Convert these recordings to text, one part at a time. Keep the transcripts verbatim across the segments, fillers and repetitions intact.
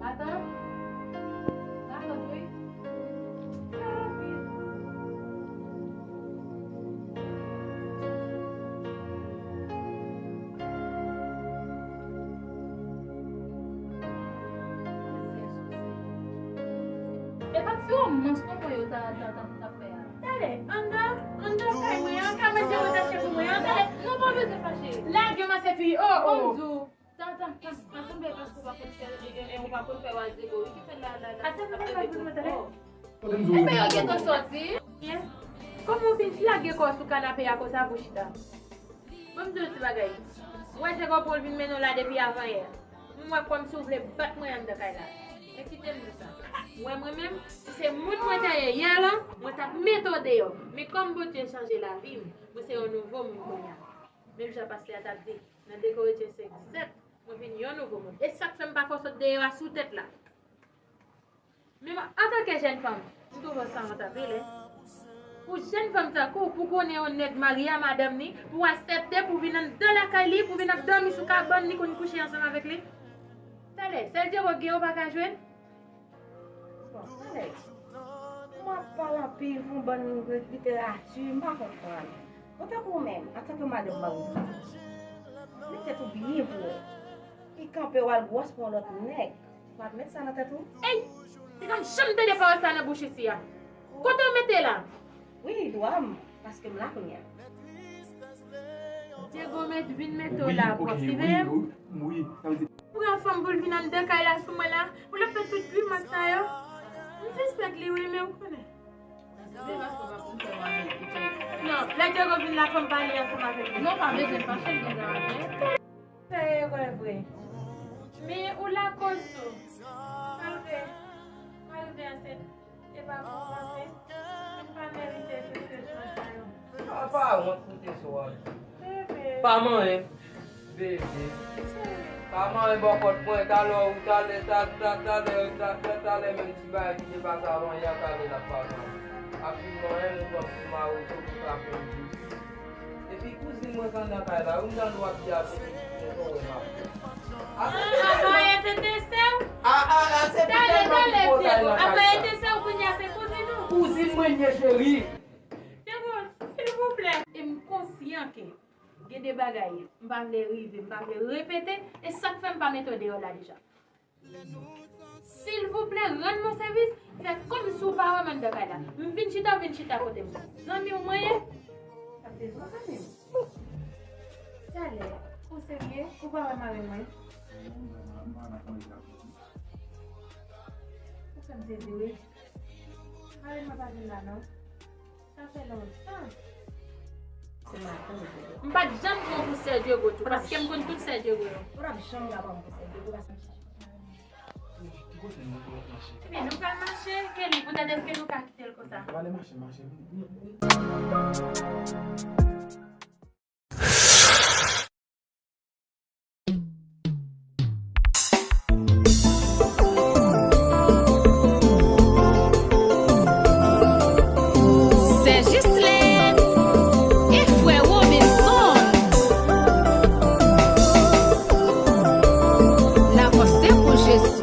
Matant? Matant, wi. Fè rapid. E pa ti womans non mwen yo ta, ta, ta, ta fè a. Talè, anndan, anndan kay mwen an, ka mwen te retache pou mwen an, talè. Non, pa bezwen fache. Lage m a se fi, oh, oh. Ban m di w, tan, tan, tan, pa tonbe paske w pa konn fè, e, e, ou pa konn fè w al Diego, wi, ki fè la, la, la, ap leve pou mwen, talè. Ebyen, yo gentan sòti. Byen. Kòman w fin lage kò w sou kanape a konsa pou w chita? Ban m di w yon ti bagay. Ou wè Diego pran l vin mennen w la depi avanyè. M wè kòmsi w vle bat mwen anndan kay la. Men kite m di w sa. Ou wè mwen menm, si se moun mwen te ye yè lan, mwen t ap mete w deyò. Men kòm Bondye chanje lavi m, mwen se yon nouvo moun kounye a. Menm jan pastè a t ap di, nan de Korentyen senk disèt, mwen vin yon nouvo moun. E sa k fè m pa fè w sot deyò a sou tèt la. Men antanke jèn fanm, m twouve w sa wont anpil, wi. Pou jèn fanm tankou w, pou konnen yon nèg marye a madanm li, pou w aksepte pou w vin anndan lakay li, pou w vin ap dòmi sou kabann li, konn kouche ansanm avèk li. Talè, sèl Diego gen ou pa ka jwenn? Bon, talè, m ap pale anpil pou yon bann literati, m pa konprann. Bon, tankou w menm, antanke madanm mari, mete tèt ou byen wo, ki kanpe w al gwòs pou yon lòt nèg. Ou pa t met sa nan tèt ou? Ey! Te pa m janm tande pawòl sa nan bouch isi a. Kote w mete la? Wi, dwa m, paske m la kounye a. Diego met, vin mete w la, pwòp, si veye m. Pran fanm pou l vin anndan kay la sou mwen la, pou l ap fè tout grimas sa yo. M sispèk li wi, men ou konnen. Non, lè Diego vin la, fò m pale ansanm avèk li. Non, pa bezwen fache, l gen zafè. Fè erè vre. Men ou lakoz tou. Malgre m arive ansent, e pa pou w panse m pa merite tout tretman sa yo. A, pa wont, koute sa w ap di. Bebe. Pa manyen. Bebe. Cheri. Pa manyen bòkòt mwen, talè ou, talè, ta, ta, talè, ta, ta, talè menm ti bagay ki te pase avanyè a, talè l ap pase ankò. Ap fin manyen m, ou pran pou mawozo, pou sa fè m di. Epi kouzin mwen k anndan kay la, wi, m tande w ap di a, kote kouzin mwen, wè m ap fè. Avanyè se te sè w? A, a, a, se pou tèt mwen ki pran kay nan kay sa. Avanyè te sè w, kounye a se kouzin ou? Kouzin mwen l ye, cheri. Diego, silvouplè. E m konsyan ke gen de bagay m pa vle rive, m pa vle repete, e sa k fè m pa mete w deyò la deja. Silvouplè, rann mwen sèvis, fè kòmsi w pa wè m anndan kay la. M vin chita, w vin chita kote m. Zanmi w mwen ye? Sa se yon zanmi w. Talè, ou serye? Ou pa wè mari mwen? Ou fè m sezi wi. Mari mwen pa vin la non. Sa fè lontan. Se maten ou te. M pa t janm pran pou sè Diego tou, paske m konn tout sè Diego yo. Ou t ap janm ka pran pou sè Diego, paske m chache. Ki kote nou pral mache? Ebyen, nou pral mache, Kelly, poutèt èske nou ka kite l konsa? Pale mache, mache. Sè Jislèn e frè Robinson. N avanse pou Jezi.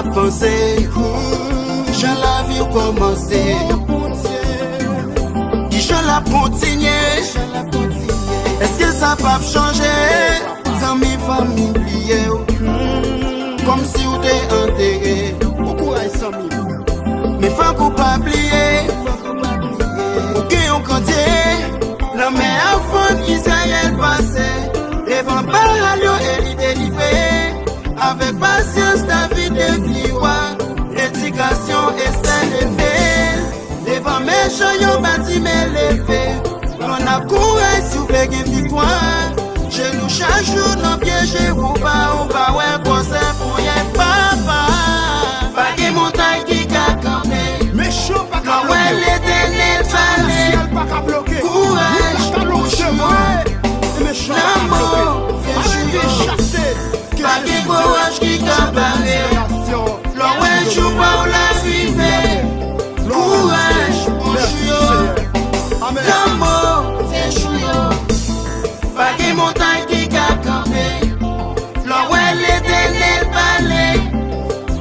Panse, jan lavi w kòmanse, kijan l ap kontinye? Èske sa p ap chanje? Zanmi, fanmi bliye w, kòmsi w te antere. Bon kouraj, zanmi. Men fòk ou pa bliye, ou gen yon grandye. Lanmè a fann, Izrayèl pase devan Baal yo e li delivre. Avèk pasyans, David devni wa. Dedikasyon, Estè leve. Devan mechan yo, Batime leve. Pran ak kouraj si w vle gen viktwa. Jenou chak jou nan pye Jewova, ou pa wè kòsè ponyèt papa. Pa gen montay ki ka kanpe. Mechan pa ka bloke. Lè w wè Letènèl pale. Syèl pa ka bloke. Kouraj, ou pa ka lonje bra. E mechan pa ka bloke. Arete chase. Pa gen kouraj ki ka bare. Lè w wè jou pa w la rive. Kouraj, bonjou yo. Lanmò, vye jou yo. Pa gen montay ki ka kanpe. Lè w wè Letènèl pale.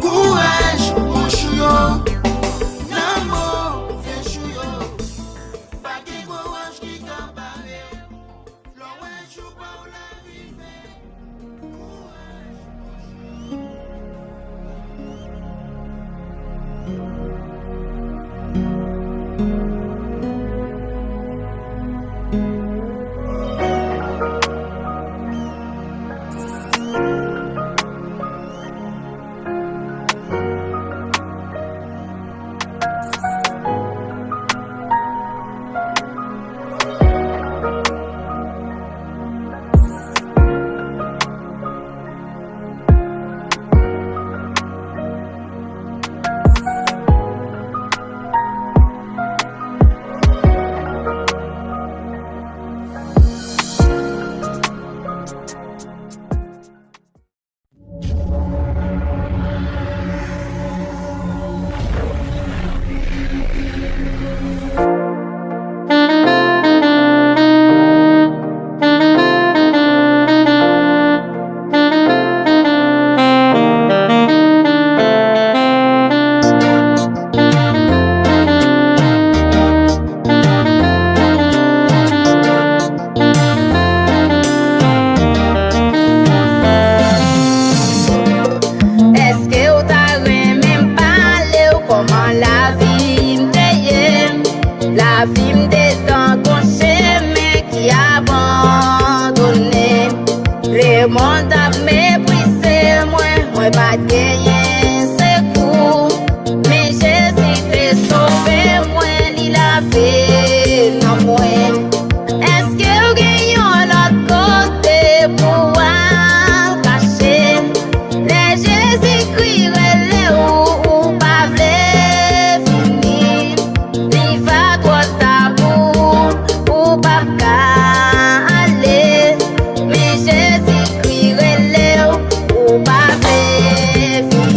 Kouraj, bonjou yo. Lanmò, vye jou yo. Pa gen kouraj ki ka bare. Lè w wè jou pa w la rive. Èske w ta renmen m pale w kòman lavi m te ye? Lavi m te tankou yon chemen ki abandone. Lemonn t ap meprize mwen, mwen pa t genyen sekou. Men Jezi te sove mwen, li lave nan mwen. Èske w gen yon lòt kote pou w al kache? Lè Jezikri rele w, ou pa vle vini. Li va twò ta pou ou, ou p ap ka ale. Men Jezikri rele w, ou pa vle vini.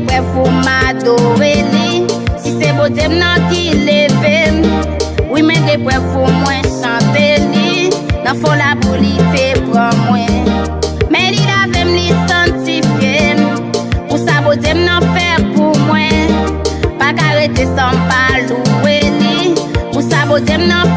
Prèv pou m adore li. Si se Bondye m nan ki leve m, wi, men gen prèv pou mwen chante li. Nan fon labou li te pran mwen, men li lave m, li sanntifye m. Pou sa Bondye m nan fè pou mwen, pa ka rete san m pa louwe li. Pou sa Bondye m nan